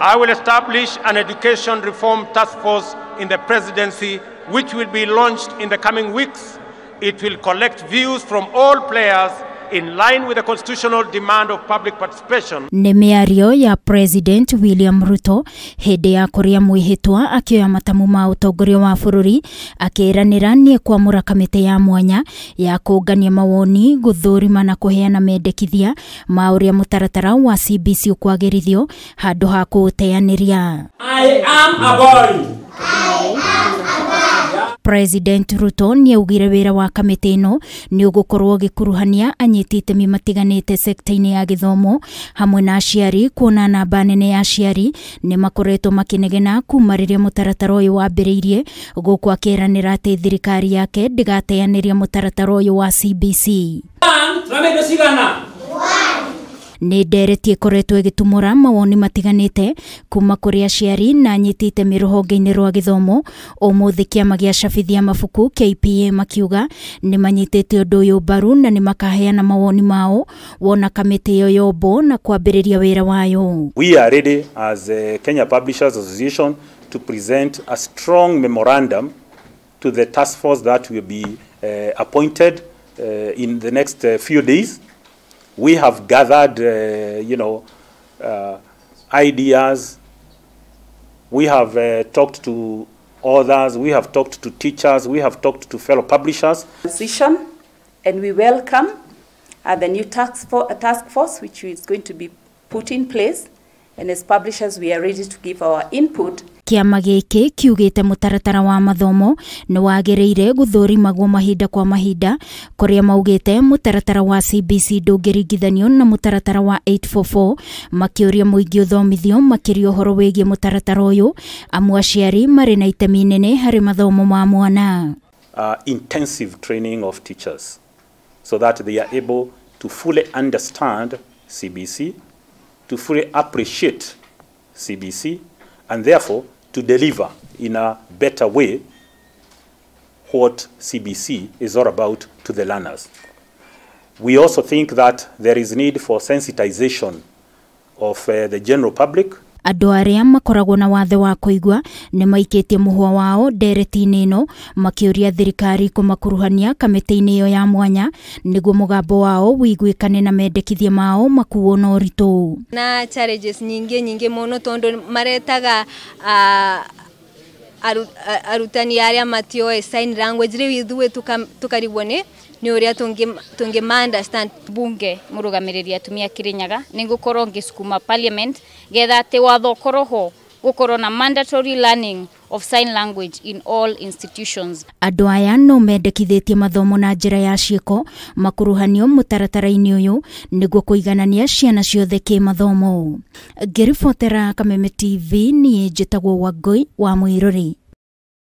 I will establish an education reform task force in the presidency, which will be launched in the coming weeks. It will collect views from all players in line with the constitutional demand of public participation. Nĩ mĩario ya President William Ruto hĩndĩ ya kũrĩa mwĩhĩtwa akĩoya matamu ma ũtongoria wa bũrũri, akĩĩranĩra nĩ kwamũra kamĩtĩ ya mwanya ya kũngania mawoni, gũthũrima na kũheana mendekithia ma ũrĩa mũtaratara wa CBC ũkwagĩrithio handũ ha kũũteanĩria. I am a boy. President Ruto nĩaugire wĩra wa kamĩtĩ ĩno nĩ ũgũkorwo ũgĩkuruhania anyiti itemi matiganĩte sekta-inĩ ya gĩthomo hamwe na aciari, kuona namba nene ya aciari nĩ makoretwo makĩnegena kuma rĩrĩa mũtaratara ũyũ wambĩrĩirie, gũkũ akĩĩranĩra atĩ thirikari yake ndĩgateanĩria mũtaratara ũyũ wa CBC. Nĩ ndereti ĩkoretwo ĩgĩtumũra mawoni matiganĩte kuma kũrĩ aciari na anyiti itemi rũhonge-inĩ rwa gĩthomo. Ũmũthĩ kĩama gĩa cabithia mabuku KPA makiuga nĩ manyitĩte ũndũ ũyũ mbaru na nĩ makaheana mawoni mao wona kamĩtĩ ĩyo yombwo na kwambĩrĩria wĩra wayo. We are ready as a Kenya Publishers Association to present a strong memorandum to the task force that will be appointed in the next few days. We have gathered, ideas. We have talked to others. We have talked to teachers. We have talked to fellow publishers. Transition, and we welcome the new task force, which is going to be put in place. And as publishers, we are ready to give our input. Kĩama gĩkĩ kiugĩte mũtaratara wa mathomo nĩ wagĩrĩire gũthũrimagwo mahinda kwa mahinda, kũrĩa maugĩte mũtaratara wa CBC ndũngĩringithanio na mũtaratara wa 844, makĩũria mũingĩ ũthomithio makĩria ũhoro wĩgiĩ mũtaratara ũyũ, amu aciari marĩ na itemi nene harĩ mathomo ma mwana. Intensive training of teachers so that they are able to fully understand CBC, to fully appreciate CBC, and therefore to deliver in a better way what CBC is all about to the learners. We also think that there is need for sensitization of the general public. Andũ arĩa makoragwo na wathe wa kũigua nĩ maikĩtie mũhwa wao ndereti-inĩ ĩno makĩũria thirikari kũmakuruhania kamĩtĩ-inĩ ĩyo ya mwanya nĩguo mũgambo wao wĩiguĩkane na mendekithia mao makuo na ũritũ. Na challenges nyingĩ nyingĩ mũno tondũ maretaga arutani arĩa matioĩ sign language, rĩu ithuĩ tũkarigwo nĩ ũrĩa tũngĩ understand. Bunge mũrũgamĩrĩri atumia Kirinyaga nĩ ngũkorwo ngĩcukuma parliament getha atĩ watho ũkorwo ho gũkorwo na mandatory learning of sign language in all institutions. Andũ aya no mendekithĩtie mathomo na njĩra ya ciĩko makuruhanio mũtaratara-inĩ ũyũ nĩguo kũiganania ciana ciothe kĩmathomo. Ngĩribotera Kameme TV, niĩ njĩtagwo Wangũi wa Mwĩrũri.